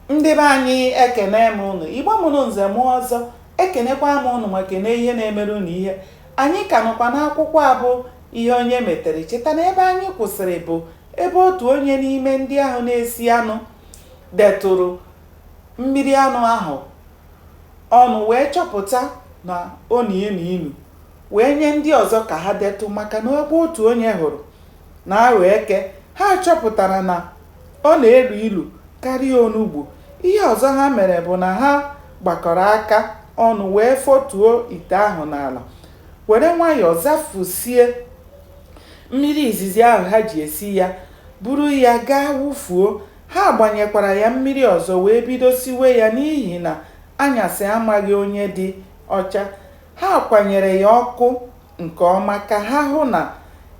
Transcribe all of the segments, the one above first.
Ndị be anyị, ekene m ụnụ. Igbo mụrụ nze mụọ ọzọ, ekenekwa m ụnụ ma kene ihe na-emere ụnụ ihe. Anyị ka nọkwa n'akwụkwọ a bụ Ihe Onye Metere. Cheta na ebe anyị kwụsịrị bụ ebe otu onye n'ime ndị ahụ na-esi anụ detụrụ mmiri anụ ahụ ọnụ wee chọpụta na ọ na-enu inu, wee nye ndị ọzọ ka ha detụ, maka na ebe otu onye hụrụ na-aghọ eke. Ha chọpụtara na ọ na-elu ilu karịa onugbu. Ihe ọzọ ha mere bụ na ha gbakọrọ aka ọnụ wee fọtuo ite ahụ n'ala, were nwayọọ zafusie mmiri izizi ahụ ha ji esi ya, buru ya gaa wụfuo. Ha gbanyekwara ya mmiri ọzọ wee bido siwe ya, n'ihi na anyasị amaghị onye dị ọcha. Ha kwanyere ya ọkụ nke ọma ka ha hụ na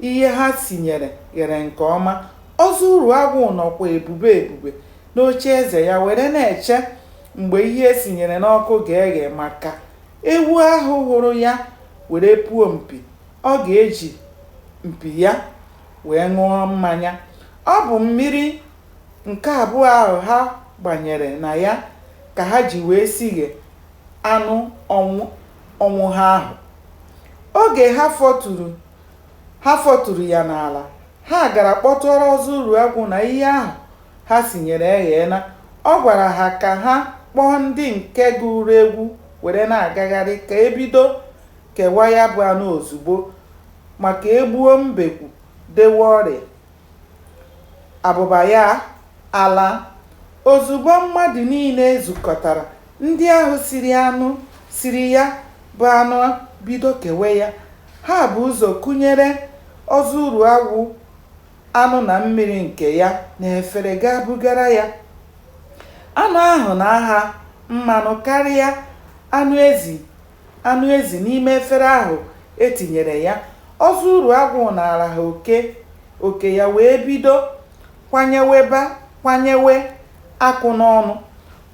ihe ha sinyere ghere nke ọma. Ọzọ Uruagwụ nọkwa ebube ebube n'oche eze ya were na-eche mgbe ihe e sinyere n'ọkụ ga-eghe, maka ewu ahụ hụrụ ya were puo mpi, ọ ga-eji mpi ya wee ṅụọ mmanya. Ọ bụ mmiri nke abụọ ahụ ha gbanyere na ya ka ha ji wee sighe anụ ọnwụ ha ahụ. Oge ha fọturu ya n'ala, ha gara kpọtụrụ Ọzọ Uruagwụ na ihe ahụ ha sinyere egheela. Ọ gwara ha ka ha kpọọ ndị nke gụrụ egwu were na-agagharị, ka ebido kewa ya bụ anụ ozugbo, maka egbuo mbekwu dewe ọrịa, abụba ya alaa. Ozugbo mmadụ niile zukọtara, ndị ahụ siri anụ siri ya bụ anụ bido kewe ya. Ha bu ụzọ kunyere Ọzọ Uruagwụ anụ na mmiri nke ya n'efere gaa bugara ya. Anụ ahụ na-aha mmanụ karịa anụ ezi n'ime efere ahụ e tinyere ya. Ọzọ Uruagwụ nara ha oke oke ya wee bido kwanyewe akụ n'ọnụ.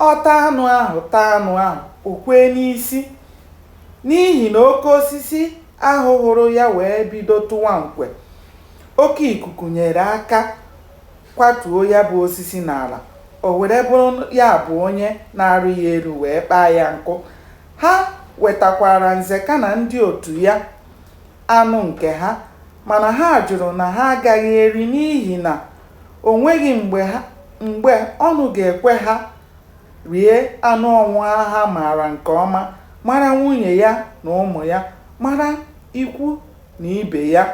Ọ taa anụ ahụ, taa anụ ahụ, o kwee n'isi, n'ihi na oke osisi ahụ hụrụ ya wee bido tụwa nkwe. Oke ikuku nyere aka kwatuo ya bụ osisi n'ala, o were bụrụ ya bụ onye na-arị ya elu wee kpaa ya nkụ. Ha wetakwara Nzeka na ndị otu ya anụ nke ha, mana ha jụrụ na ha agaghị eri, n'ihi na o nweghị mgbe ọnụ ga-ekwe ha rie anụ ọnwụ ha maara nke ọma, mara nwunye ya na ụmụ ya, mara ikwu na ibe ya.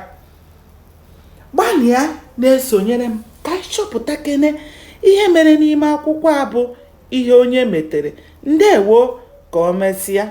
Gbalịa na-esonyere m ka anyị chọpụtakene ihe mere n'ime akwụkwọ a bụ Ihe Onye Metere. Ndewo, ka o mesịa.